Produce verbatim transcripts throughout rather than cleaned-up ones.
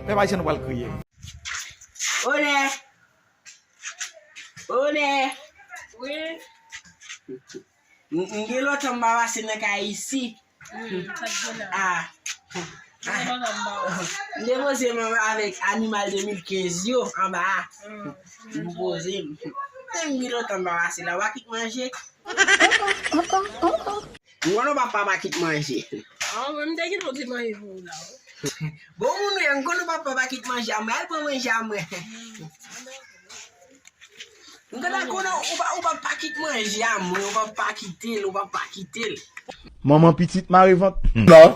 Pèp ayisyen nou pral kriye. Onè! Onè! Wi. M, m gen lontan m pa pase nan kay isi. Hmm, sa t gen la? Ah. Gen lontan m pa wè. M te poze m avèk animal de mil kenz yo anba a. Hmm. M poze m. M gen lontan m pa pase la. W a kit manje. M konn w papa pa kit manje. Ah, mwen m te kite w kit manje pou ou la. Bon moun wi, m konn w papa pa kit manje a mwen. Al pran manje a mwen. M konn al konnen w pa, w papa kit manje a mwen, w papa kite l, w papa kite l. Manman pitit mare vant. Non.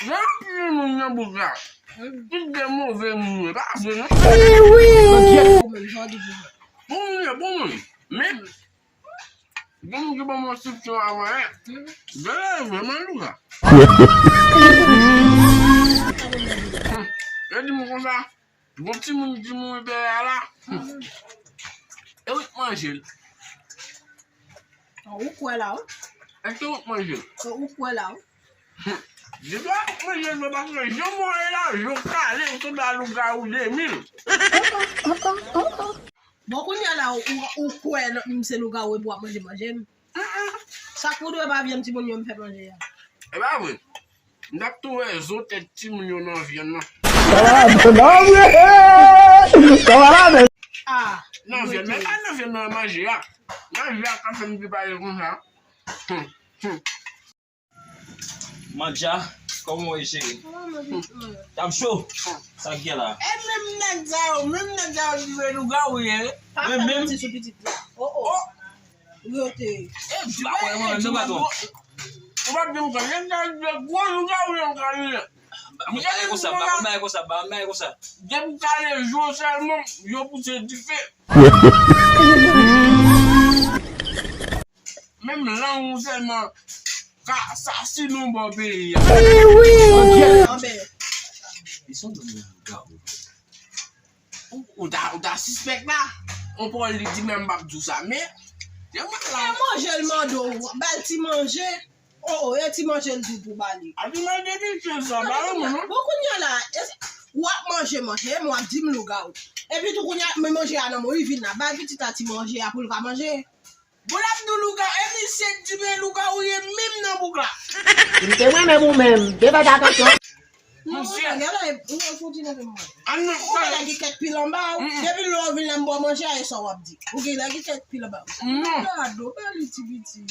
Gen anpil moun nan bouk la. Tout de move moun, pa vre non? Eh wi. Bon moun, bon moun. Men, gen moun ki ban m enstriksyon avan yè. Gen vrèman louga. Yo di m konsa, gon timoun ki mouri dèyè a la. E ou k manje l. Ou kwè la, wi. Èske ou k manje l? Ou kwè la, wi. Di dwa manje l, paske jan mwen ye la, jan w kale, ou sanble a lougawou de mil. Bon, kounye a la, ou, ou kwè m se lougawou epi w ap manje manje m? Sa k pou dwe pa vyann timoun yo m fè manje a? E pa vre. M t ap tou wè zo tèt timoun yo nan vyann nan. Sa malad, non, vre. Sa malad. Ah, nan vyann, men pa nan vyann nan manje a. Manje a ka fè m di pale konsa. Mandja, kòman w ye, cheri? Kòman manje? T ap cho? Sa k gen la? E menm nèg sa yo, menm nèg sa yo ki vle lougawou ye. Pa fè manti sou pitit la. Oh, oh. Rete. E, di pa wè mwen menm, non, patwon. Ou pa di m sa, nèg sa yo di gwo lougawou yo ka ye. Ba m bagay konsa, ba m bagay konsa, ba m bagay konsa. Depi w kale zo sèlman, yo pouse dife. Menm lang ou sèlman ka asasinen w bò peyi a. Eh wi. Anben, ou, ou ta, ou ta sispèk la. On pawòl li di menm m p ap di w sa, men, e manje l mande w, ba l ti manje. Oh, oh, e ti manje l di w pou ba li. A ti manje depi kenz an, ba l mwen non. Bon, kounye a la, w ap manje manje, men w ap di m lougawou. Epi tou kounye a, men manje a nan men w, li vin la, bay pitit la ti manje a pou l ka manje. Bon, l ap di w lougawou, e misye k di men lougawou ye menm nan bouk la. M te renmen pou menm, de bagay atansyon. Non, misye. Gade, ou fouti nan men mwen. Ou pa lage kèk pil anba, ou. Depi lè w vin la m ba w manje a, e sa w ap di. Ou gen lage kèk pil anba. Non. Gade, ou pa li ti piti.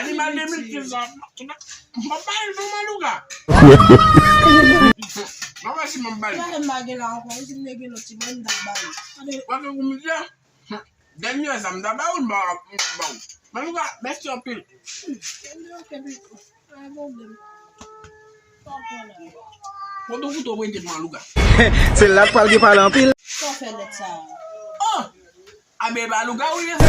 Animal de mil kenz la. M pa bay l non, malouga. Mwen wè si mwen bay l. Gade m pa gen la ankò, si m te gen lòt ti mwen, m t ap ba l. Wè ke kou misye. Dènye sa m ta ba ou, m pa, m pa ba ou. Malouga, mèsi anpil. Kote w kouto mwen te pran louga? Se la k pral gen pale anpil. Sa w fè lèt sa a? Oh! Abe ba louga ou ye fè.